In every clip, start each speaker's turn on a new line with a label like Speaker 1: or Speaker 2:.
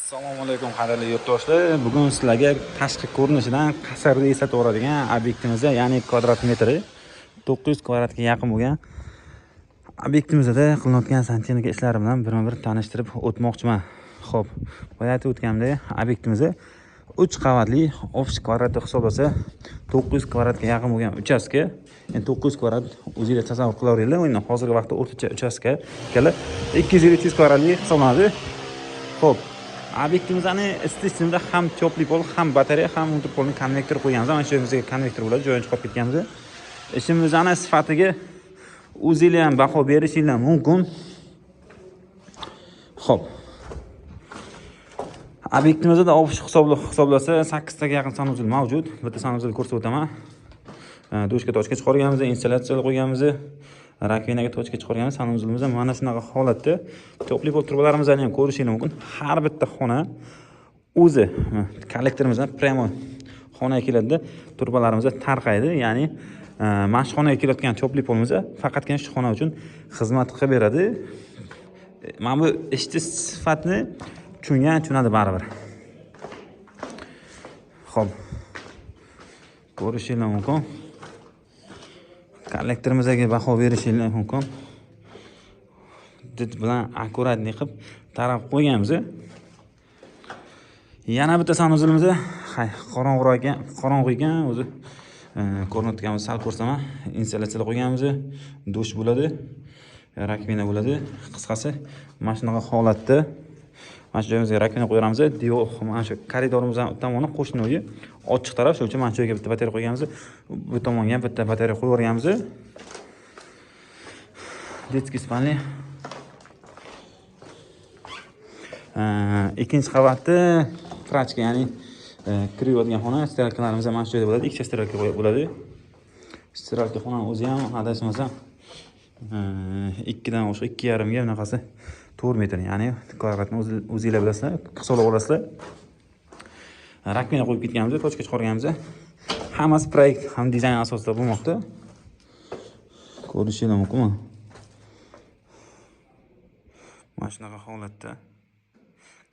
Speaker 1: Assalomu alaykum qadrli yurtdoshlar. Bugun sizlarga tashqi ko'rinishidan qasrni eslatib obyektimizda, ya'ni kvadrat metri 900 kvadratga yaqin bo'lgan obyektimizda qilinayotgan santexnika ishlari bilan birma-bir tanishtirib o'tmoqchiman. Xo'p, boya aytib o'tganimdek, obyektimizda 3 qavatli ofis kvadrati hisoblasa 900 kvadratga yaqin bo'lgan uchastka. Endi 900 kvadrat o'zingizlar tasavvur qilaveringlar. Endi hozirgi vaqtda o'rtacha uchastka kela 250-300 kvadratli hisoblanadi. Xo'p, obyektimizni isitish tizimida ham tyopliy pol, ham batareya, ham multipolni konvektor qo'yganmiz. Mana shu joyimizga konvektor bo'ladi, joyini chiqarib ketganmiz. Ishimizni sifatiga o'zingizlar ham baho berishinglar mumkin. Xo'p. Obyektimizda ofis hisoblasa 8 taga yaqin sanuzel mavjud. Bitta sanuzel ko'rsatib o'taman. Doshka tochka chiqarganmiz, installyatsiya qo'yganmiz, rakvinaga tochka chiqarganmiz. Sanuzelimiz mana shunaqa holatda. Tyopliy pol trubalarimizni ham ko'rishingiz mumkin. Har bitta xona o'zi kollektorimizdan prямо xonaga keladida, trubalarimiz tarqaydi. Ya'ni mana shu xonaga kelayotgan tyopliy polimiz faqatgina shu xona uchun xizmat qilib beradi. Mana bu ishchi sifatni tushungan tushunadi baribir. Xo'p. Ko'rishingiz mumkin. Kollektorimizga baho berishingiz mumkin. Did bilan akkuratniy qilib tarab qo'yganmiz. Yana bitta sanuzelimiz qorong'uroq ekan, qorong'u ekan o'zi. Ko'rinayotganimiz sal ko'rsaman, installyatsiya qo'yganmiz, dush bo'ladi, rakvina bo'ladi. Qisqasi, mana shunaqa holatda mana shu joyimizga rakvina qo'yamiz. Devor mana shu koridorimizdan tomoni qo'shni uyi ochiq taraf, shuning uchun mana shu joyga bitta batareya qo'yganmiz. Bu tomonga ham bitta batareya qo'yib yuborganmiz. Детский спальня. Ikkinchi qavatda prachka, ya'ni kir yuvadigan xona, stiralkalarimiz ham mana shu joyda bo'ladi. Ikkita stiralka bo'ladi. Stiralka xonani o'zi ham adashmasam 2dan o'sha 2,5 ga bunaqasi 4 metr, ya'ni kvadratni o'zingizlar bilasizlar, hisoblab olasizlar. Rakvina qo'yib ketganmiz, tochka chiqarganmiz. Hammasi proyekt ham dizayn asosida bo'lmoqda. Ko'rishingiz mumkinmi? Mana shunaqa holatda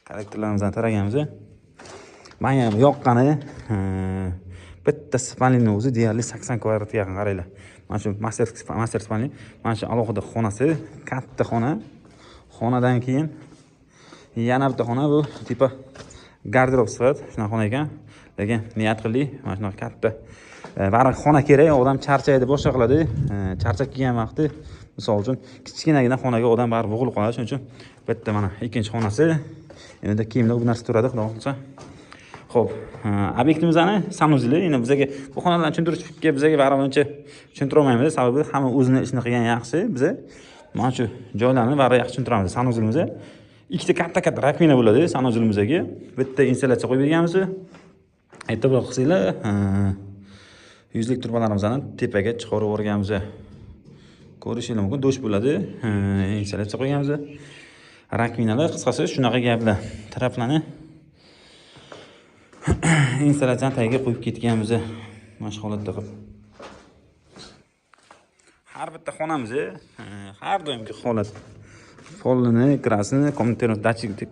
Speaker 1: kollektorlarimizni taraganmiz. Menga ham yoqqani bitta spalnining o'zi deyarli 80 kvadratga yaqin, qaranglar. Mana shu master spalni, mana shu alohida xonasi, katta xona. Xonadan keyin yana bitta xona, bu tipa garderob sifat, shunaqa xona ekan. Lekin niyat qildik, mana shunaqa katta baribir xona kerak, odam charchaydi, boshqa qiladi. Charchab kelgan vaqti, misol uchun, kichkinagina xonaga odam baribir bo'g'ilib qoladi. Shuning uchun bitta mana ikkinchi xonasi. Endi kiyimlar bu narsa turadi, xudo xohlasa. Xo'p, obyektimizni sanuzeli, endi bizga bu xonalarni tushuntirishga bizga baribir uncha tushuntira olmaymiz, sababi hamma o'zini ishini qilgan yaxshi. Biz mana shu joylarni baribir yaxshi tushuntiramiz. Sanuzelimizda ikkita katta-katta rakvina bo'ladi sanuzelimizga. Bitta installyatsiya qo'yib berganmiz. E'tibor qilsanglar, yuzlik trubalarimizni tepaga chiqarib yuborganmiz. Ko'rishingiz mumkin, do'sh bo'ladi, installyatsiya qo'yganmiz. Rakvinalar, qisqasi shunaqa gaplar. Taraflarni installyatsiyani tagiga qo'yib ketganmiz. Mana shu holatda qilib. Har bitta xonamiz har doimgi holat. Polini, krasini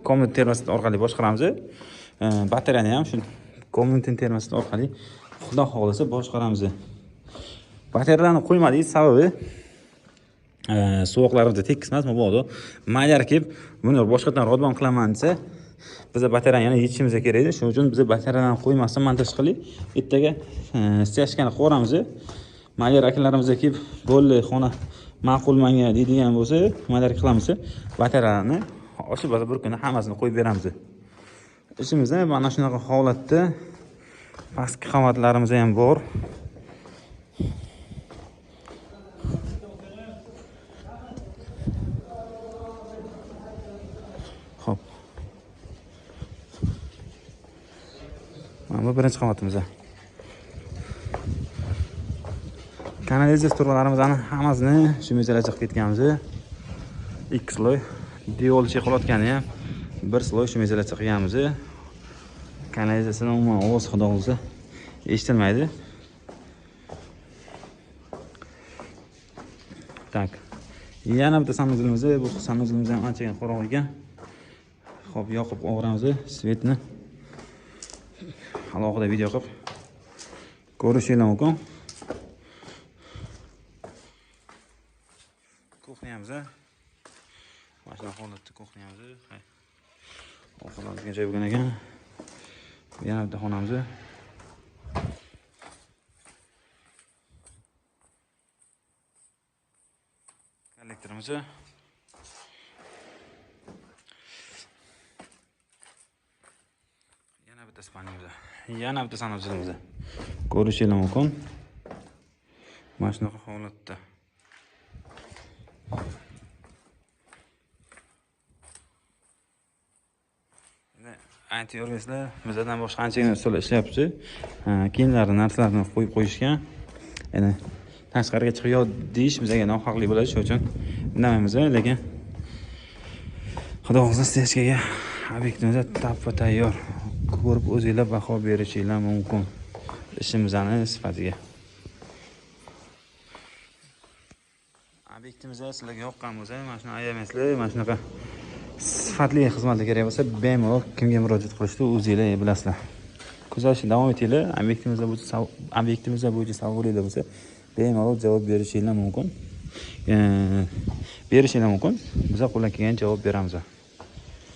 Speaker 1: komnat termostat orqali boshqaramiz. Batareyani ham shu komnat termostat orqali xudo xohlasa boshqaramiz. Batareyalarni qo'ymadik, sababi sovuqlarimizda tekis emas, mabodo malyar kelib buni boshqatdan rodbon qilaman desa, biz batareyani yana yechishimiz kerak edi. Shuning uchun biz batareyalarni qo'ymasdan montaj qildik. Ertaga stяжкani qo'yamiz. Malyar akalarimizga kelib bo'ldi, xona ma'qul menga deydigan bo'lsa, malyar qilamiz. Batareyalarni ochib bir kunda hammasini qo'yib beramiz. Ishimizda mana shunaqa holatda pastki qavatlarimiz ham bor. Xo'p. Mana bu birinchi qavatimiz. Kanalizatsiya trubalarimizni hammasini shumizalacha qilib ketganmiz. 2 sloy devor ichiga qolayotgani ham 1 sloy shumizalacha qilganmiz. Kanalizatsiyani umuman ovoz xudo xohlasa eshitilmaydi. Tak. Yana bitta sanuzelimiz, bu sanuzelimiz ham anchagina qorong'u ekan. Xo'p, yoqib o'g'ramiz svetni. Alohida video qilib ko'rishinglar mumkin. Kuxnyamiz. Mana shunaqa holatda kuxnyamiz. Ovqatlanadigan joy bo'lgan ekan. Yana bitta xonamiz. Kollektorimiz. Yana bitta spanimiz. Yana bitta sanuzimiz. Ko'rishingiz mumkin. Mana shunaqa holatda. Aytib yurgaysizlar, bizdan boshqa anchagina ustalar ishlayapti. Kiyimlarni, narsalarni qo'yib qo'yishgan. Endi tashqariga chiqib yo'q deyish bizga nohaqlik bo'ladi, shuning uchun indamaymiz, lekin Xudo xohlasa stechkaga obyektimiz tappa tayyor. Ko'rib o'zingizlar baho berishinglar mumkin ishimizni sifatiga. Obyektimiz sizlarga yoqqan bo'lsa, mana shuni ayamaysizlar, mana shunaqa sifatli xizmatlar kerak bo'lsa, bemalol kimga murojaat qilishni o'zingizlar bilasizlar. Kuzatishda davom etinglar. Obyektimizda bo'yicha savolinglar bo'lsa, bemalol javob berishinglar mumkin. Berishinglar mumkin. Biz qo'ldan kelgan javob beramiz.